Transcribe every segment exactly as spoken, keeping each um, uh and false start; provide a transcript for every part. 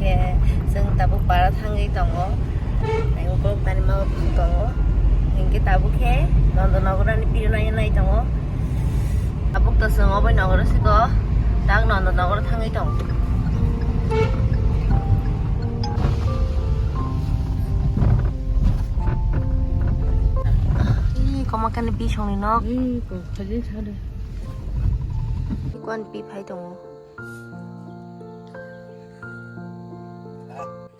Chwng tabuk bara thangwi tongo. Ang ukulok tani ma tongo. Hinkhe tabuk khe Nondonogorani piro nai nai tongo. Tabuk to chwng obo nogoro siko. Tak Nondonogoro thangwi tongo. Ih, komakani bisongni nok. Ih, kok khajin sade. Kuan pi phai tongo.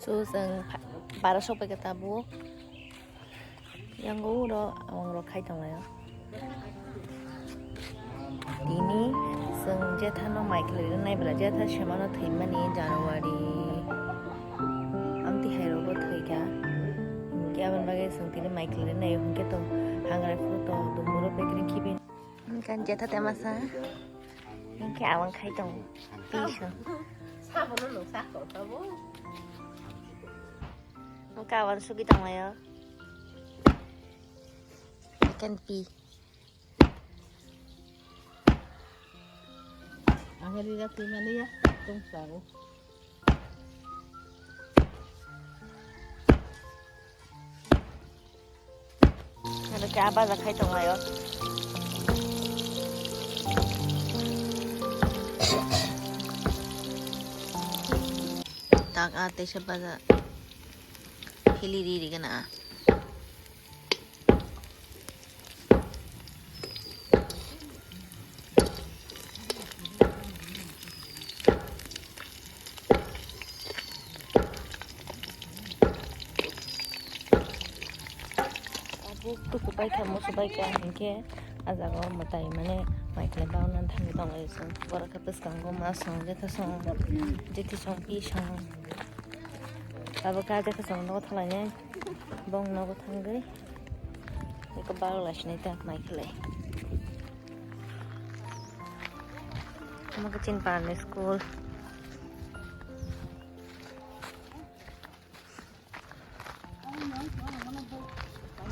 So, chwng bara sokpai khe tabuk. Yang uro, awang rok khai tonglaio. Tini chwng jethano mai khlai nai bwla, jetha semano thwimani January. Amtwi hai rogo thwikha. Hinkhe aboni bagwi chwng tini mai khlai nai, hinkhe to hangrai phuru to dumburo pekri khibi. Hinkhe jetha temasa. Hinkhe awang khai tongo. Tisa. Sabono nung sakho tabo. Hinkhe awang sugi tonglaio. I can pee. Ang ri rak twi mani ya, tong sago. Ano khe a baja khai tong laio. Tak a teisa baja. Hili ri ri gana a. Tabuk tuku baikha, musu baikha hinkhe a jaga o mwtai mane mai khlai bauna thangwi tonglaio chwng. Borok khe bwskango ma song, jetha song, jethi song, pi song. Tabuk khe a jetha song nogo thanglainai. Bong nogo thangwi eko baro laisinai ta mai khlai. Omo khe chini parni school.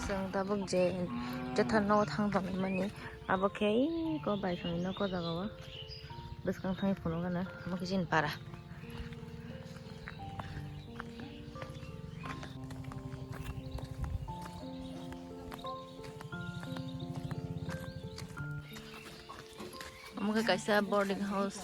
Chwng tabuk je jethar nogo thang tongmani abo khe eko bai songni nok o jaga o bwskang thangwi phunukgana omo khe chini para. Omo khe kaisa boarding house.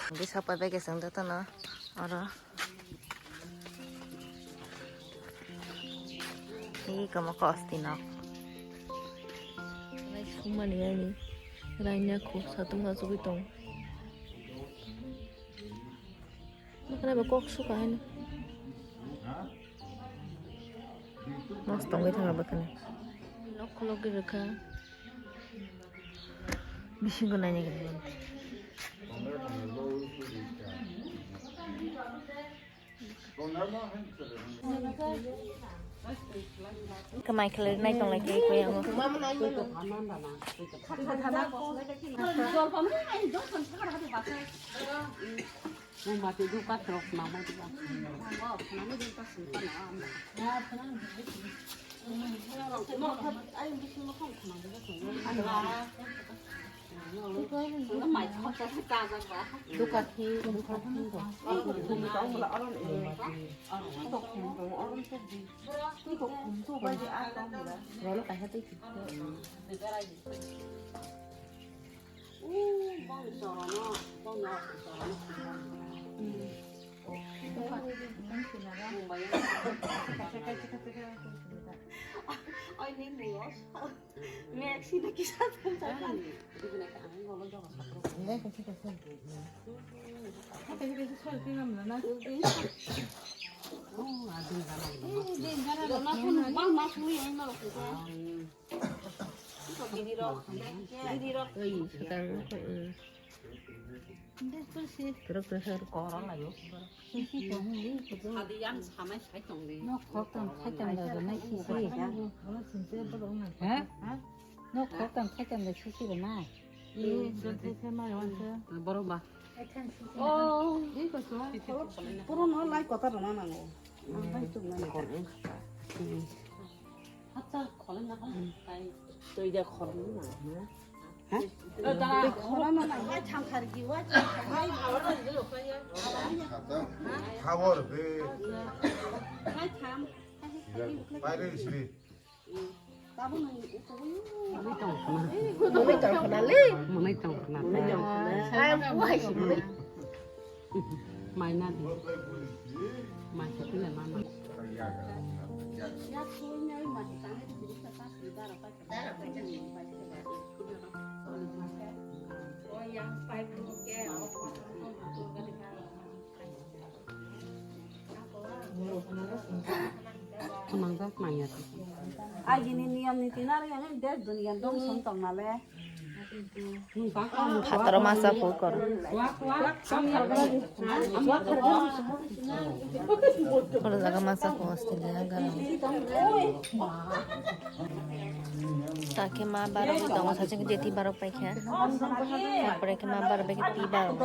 Hwnkhe sak pai bai khe chwng jotono oro. Ih, kwma kosti nok. Sumani ani raina kho satung achugwi tong. Makana ba kok suka haino. Mas tongwi thang abo kheno. Nok khulogwi rwkha. Bisingo naina gini. Kamai khlai nai tong lai khe koi ang. Nung mati duka trok nang mai duka. Duka thi, duka thi. Rolo kaisa tei. Nok khok tang khai tang da na sisi. Ha? Nok khok tang khai tang da sisi na. Borok ba. Oh. Puro no lai kota rwna nango. Twi da khoroknwi nang, ha? Twi da khoroknwi nang, ha? Habor be. Paire sri. Mwnwi tong khna le. Mwnwi tong khna. Mwnwi tong khna. Ai, buhai si mwnwi. Mai na di. Mai se pila mama. Agini niyom niti nari ani desh duniya dong song tong nale. Phataro masa phukor. Oro jaga masa phu Australia gana. Sakhe ma barok tongo, sachwng jeti barok paikha. Tarpore khe ma barok bai khe pi barok.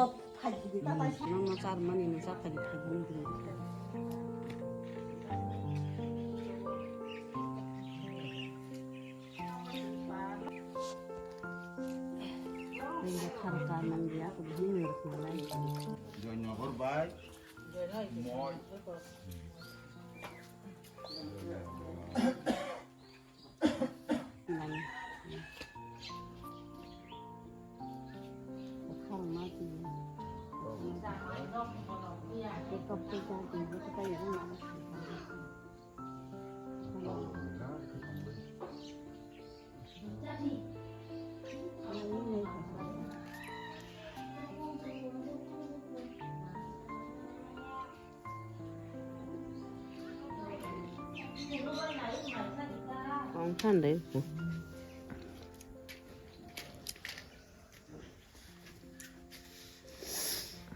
Joynagar bai. Moi. Kong than dai.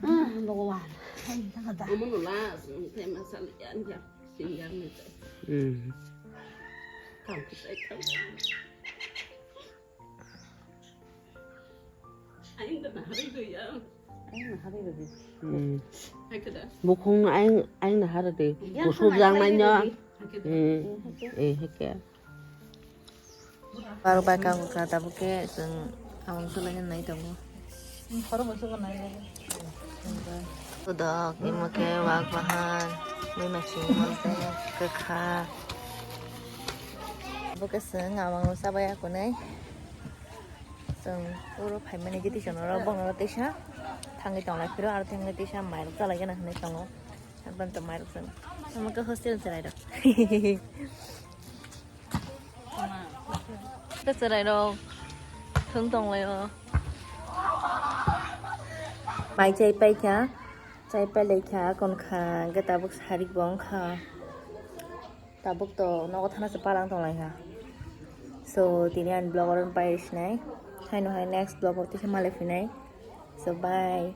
Ah, Bhagwan. Hai, thang da. Amo no la, thai masal yan ya, sing yang ni tai. Hmm. Kam ki tai kam. Aing da na hari do ya. Aing na hari do. Hmm. Hai kada. Bukhung aing, aing na hari de. Kusuk jang nai nya. Hmm. Eh, hake. Barok bai kang kha tabuk khe chwng abang tulaina nai tongo. Kodok, imo khe wak bahan, mui machine molte kwkha. Bo khe chwng abang chabaya kunui. Chwng oro phaimani je tisa norok boknoro tisa thangwi tonglai phiro aro thangwi tisa mairok chalaigena hinui tongo. Aboni to mairok chwng. Omo khe hostel chwrairok. Khe chwrairok thwng tonglaio. Mai chai paikha, chai pailaikha, konkha hwnkhe tabuk sarik bo wngkha. Tabuk to nogo thana se palang tonglaikha. So, tini ani vlog oro pai sinai. Haino hai next vlog o tisa malai phinai. So, bye.